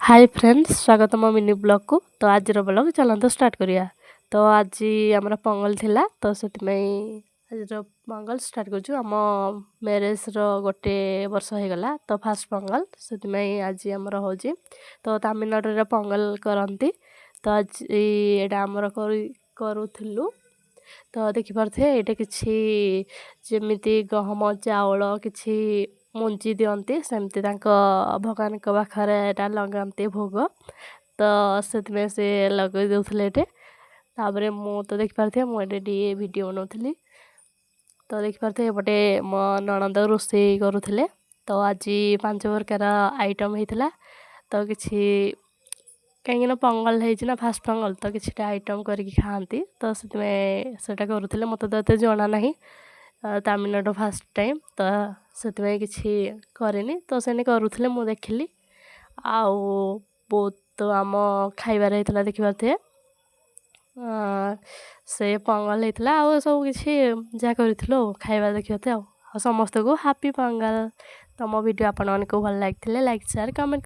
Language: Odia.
ହାଇ ଫ୍ରେଣ୍ଡସ୍, ସ୍ୱାଗତ ମୋ ମିନି ବ୍ଲଗ୍କୁ। ତ ଆଜିର ବ୍ଲଗ୍ ଚାଲନ୍ତୁ ଷ୍ଟାର୍ଟ କରିବା। ତ ଆଜି ଆମର ପୋଙ୍ଗଲ ଥିଲା, ତ ସେଥିପାଇଁ ଆଜିର ପୋଙ୍ଗଲ ଷ୍ଟାର୍ଟ କରୁଛୁ। ଆମ ମ୍ୟାରେଜ୍ର ଗୋଟେ ବର୍ଷ ହେଇଗଲା, ତ ଫାଷ୍ଟ ପୋଙ୍ଗଲ ସେଥିପାଇଁ ଆଜି ଆମର ହେଉଛି। ତ ତାମିଲନାଡ଼ୁରେ ପୋଙ୍ଗଲ କରନ୍ତି, ତ ଆଜି ଏଇଟା ଆମର କରୁଥିଲୁ। ତ ଦେଖିପାରୁଥିବେ, ଏଇଟା କିଛି ଯେମିତି ଗହମ ଚାଉଳ କିଛି ମଞ୍ଜି ଦିଅନ୍ତି, ସେମିତି ତାଙ୍କ ଭଗବାନଙ୍କ ପାଖରେ ଏଇଟା ଲଗାନ୍ତି ଭୋଗ। ତ ସେଥିପାଇଁ ସେ ଲଗାଇ ଦେଉଥିଲେ ଏଠି। ତାପରେ ମୁଁ ତ ଦେଖିପାରୁଥିବେ, ମୁଁ ଏଠି ଟିକେ ଭିଡ଼ିଓ ବନାଉଥିଲି। ତ ଦେଖିପାରୁଥିବେ, ଏପଟେ ମୋ ନଣନ୍ଦ ରୋଷେଇ କରୁଥିଲେ। ତ ଆଜି 5 ପ୍ରକାର ଆଇଟମ୍ ହେଇଥିଲା। ତ କିଛି କାହିଁକିନା ପୋଙ୍ଗଲ ହେଇଛି ନା, ଫାଷ୍ଟ ପୋଙ୍ଗଲ, ତ କିଛିଟା ଆଇଟମ୍ କରିକି ଖାଆନ୍ତି, ତ ସେଥିପାଇଁ ସେଇଟା କରୁଥିଲେ। ମୋତେ ତ ଏତେ ଜଣା ନାହିଁ, ତାମିଲନାଡ଼ୁ ଫାଷ୍ଟ ଟାଇମ୍, ତ ସେଥିପାଇଁ କିଛି କରିନି। ତ ସେମିତି କରୁଥିଲେ, ମୁଁ ଦେଖିଲି। ଆଉ ବହୁତ ଆମ ଖାଇବାରେ ହେଇଥିଲା, ଦେଖିପାରୁଥିବେ, ସେ ପୋଙ୍ଗଲ ହେଇଥିଲା ଆଉ ସବୁ କିଛି ଯାହା କରିଥିଲୁ ଆଉ ଖାଇବା, ଦେଖିପାରୁଥିବେ। ଆଉ ସମସ୍ତଙ୍କୁ ହାପି ପୋଙ୍ଗଲ। ତ ମୋ ଭିଡ଼ିଓ ଆପଣମାନଙ୍କୁ ଭଲ ଲାଗିଥିଲେ ଲାଇକ୍, ସେୟାର, କମେଣ୍ଟ।